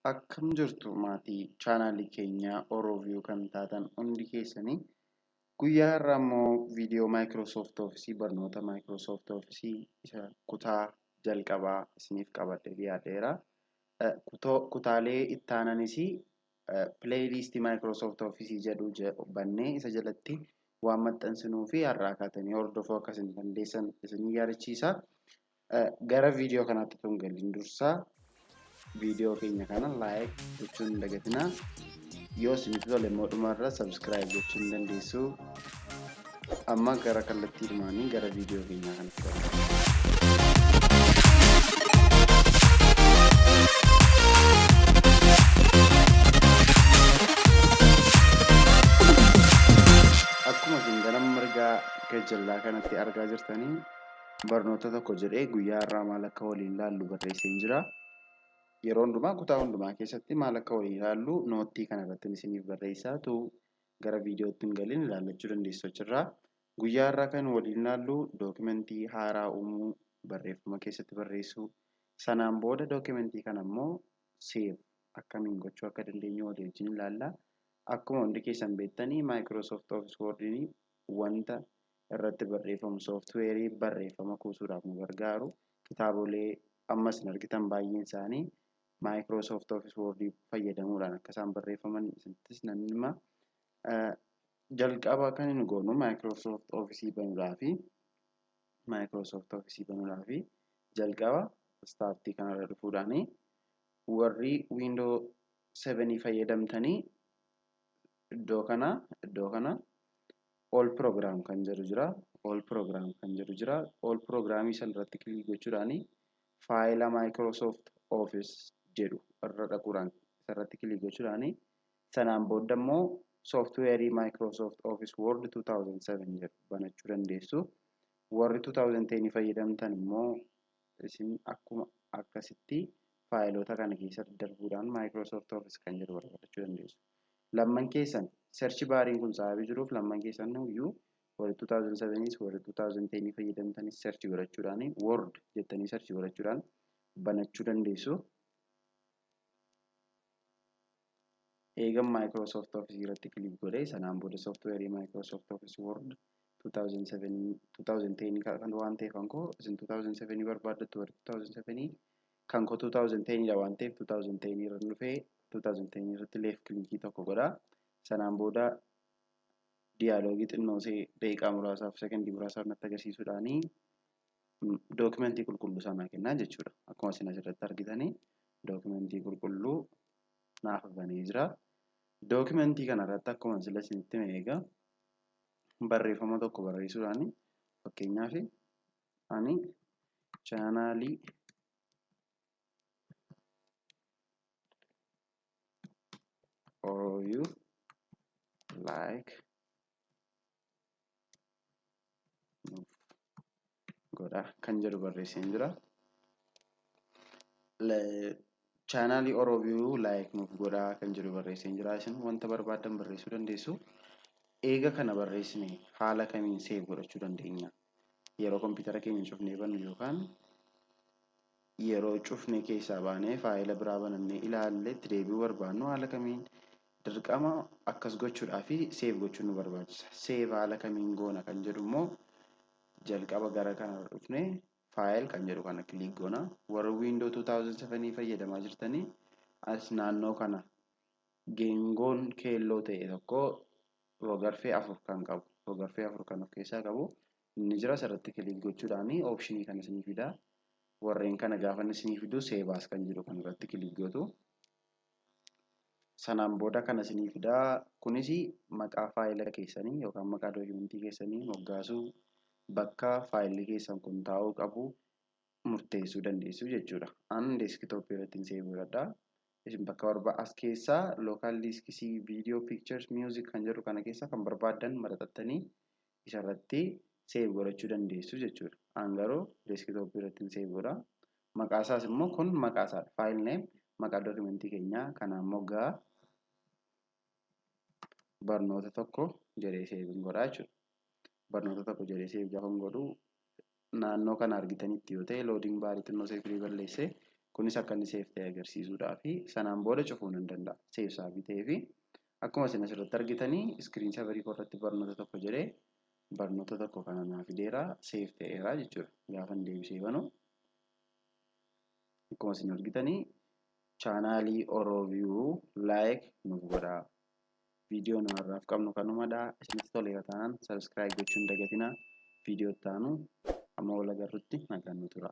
Akkam jirtu maatii chaanaalii keenyaa Orooviyu kan taatan hundi keessanii, guyyaa har'aa immoo viidiyoo Microsoft Office, barnoota Microsoft Office isa kutaa jalqabaa isiniif qabadhee dhiyaadheera. Kutaalee itti aananis playlistii Microsoft Office jedhu bannee isa jalatti waan maxxansinuu fi har'aa kaatanii hordofuu akka isin dandeessan isin yaadachiisa. Gara viidiyoo kanaatti tun galiin dursaa viidiyoo keenya kana like gochuun hin dagatinaa. Yoo isinitti tole immoo dhumarra subscribe gochuu hin dandeessu. Amma gara kallattii dhumaanii gara viidiyoo keenyaa kanatti darba. Akkuma isin gara mirgaa gajjallaa kanatti argaa jirtanii, barnoota tokko jedhee guyyaa har'aa maal akka waliin laallu barreesseen jira. Yeroo hundumaa kutaa hundumaa keessatti maal akka waliin ilaallu noottii kana irratti isiniif barreessaa tu gara viidiyootti hin galin ilaallachuu dandeessu achirraa. Guyyaa har'aa kan waliin ilaallu dookimentii haaraa uumuu, barreeffama keessatti barreessuu, sanaan booda dookimentii kana immoo save akkamiin gochuu akka dandeenyu walii wajjin ilaalla. Akkuma hundi keessan beektanii, Microsoft Office Word'n wanta irratti barreeffamu, sooftiweerii barreeffama kuusuudhaaf nu gargaaru. Kitaabolee ammas hin argitan baay'een isaanii Microsoft Office Word fayyadamuudhaan akka isaan barreeffaman isinittis nan hima. Jalqaba kan nu goonu Microsoft Office banuudhaafi jalqaba startii kanarra dhufuudhaani, warri Windows 7 fayyadamtanii iddoo kana all program kan jedhu jira. All program kan jedhu jira. All programii san irratti click gochuudhaani faayila Microsoft Office jedhu irra dhaquudhaan isarratti click gochuudhaani, sanaan booda immoo sooftiweerii Microsoft Office Word 2007 jedhu banachuu dandeessu. Warri 2010 fayyadamtan immoo isin akkuma akkasitti faayilota kana keessatti darbuudhaan Microsoft Office kan jedhu barbaadachuu dandeessu. Lamman keessan search bariin kun sababii jiruuf, lamman keessan iyyuu warri 2007s warri 2010 fayyadamtanis search godhachuudhaan, Word jettanii search godhachuudhaan banachuu dandeessu. Eegan Microsoft Office irratti click godhee, sanaan booda sooftiweerii Microsoft Office Word 2007, 2010 kan waan ta'eef, kan koo isin 2007 barbaaddattu, warri 2007, kan koo 2010 dha waan ta'eef, 2010 irra dhufee 2010 irratti left clickii tokko godha. Sanaan booda dialogii xinnoo ishee daqiiqaa muraasaaf, sekondii muraasaaf natti agarsiisuudhaanii dookimentii qulqulluu sanaa kennaa jechuudha. Akkuma isin asirratti argitanii dookimentii qulqulluu naaf banee jira. Dookimentii kanarratti akkuma sila isinitti hime egaa barreeffama tokko barreessuudhaan, fakkeenyaaf ani chaanaalii Orooyuu like nuuf godha kan jedhu barreesseen jira. Chaanaalii Orooyuu like nuuf godhaa kan jedhu barreesseen jira. Isin wanta barbaaddan barreessuu dandeessu. Eega kana barreessine haala kamiin save godhachuu dandeenya? Yeroo kompiitara keenya cufnee bannu yookaan yeroo cufnee keessaa baanee faayila biraa banannee ilaallee itti deebi'uu barbaannu, haala kamiin dirqama akkas gochuudhaa fi save gochuun nu barbaachisa. Save haala kamiin goona kan jedhu immoo jalqaba gara kana dhufnee file kan jedhu kana click goona. Warri Windows 2007 fayyadamaa jirtanii as naannoo kana geengoon keelloo ta'e tokko rogarfee afur kan qabu, rogarfee afur kan of keessaa qabu inni jira. Asirratti click gochuudhaan optionii kana isinii fida. Warreen kana gaafa inni isinii fidu, save as kan jedhu kan irratti click gootu. Sanaan booda kana isinii fidaa. Kunis maqaa faayila keessanii yookaan maqaa dookimentii keessanii moggaasuu, bakka faayilli keessan kun taa'uu qabu murteessuu dandeessu jechuudha. An desktopii irratti save godhadha. Isin bakka barbaad as keessaa local disk C, video, pictures, music kan jedhu kana keessa kan barbaaddan maraxattanii isarratti save godhachuu dandeessu jechuudha. An garuu desktopii irratti save godha. Maqaa isaas immoo, kun maqaa isaadha. File name, maqaa dookimentii keenyaa kanaan moggaa barnoota tokko jedhee save godha jechuudha. Barnoota tokko jedhee save gaafa godhu, naannoo kana argitanitti yoo ta'e, loading barii xinnoo see firii balleessee Kunis akka inni save ta'e agarsiisuudhaa fi sanaan booda cufuu nan danda'a. Save saabii ta'ee fi akkuma isin asirratti argitanii screen saverii koo irratti barnoota tokko jedhee barnoota tokko kana naa fideera, save ta'eera jechuudha. Gaafa inni deebisee banu akkuma isin argitanii chaanaalii Orooviyu like nuuf godhaa. Viidiyoo nu har'aaf qabnu kanumadha. Isinitti toleera taanaan subscribe gochuu hin dagatinaa. Viidiyoo itti aanu amma wal agarrutti nagaan nu tura.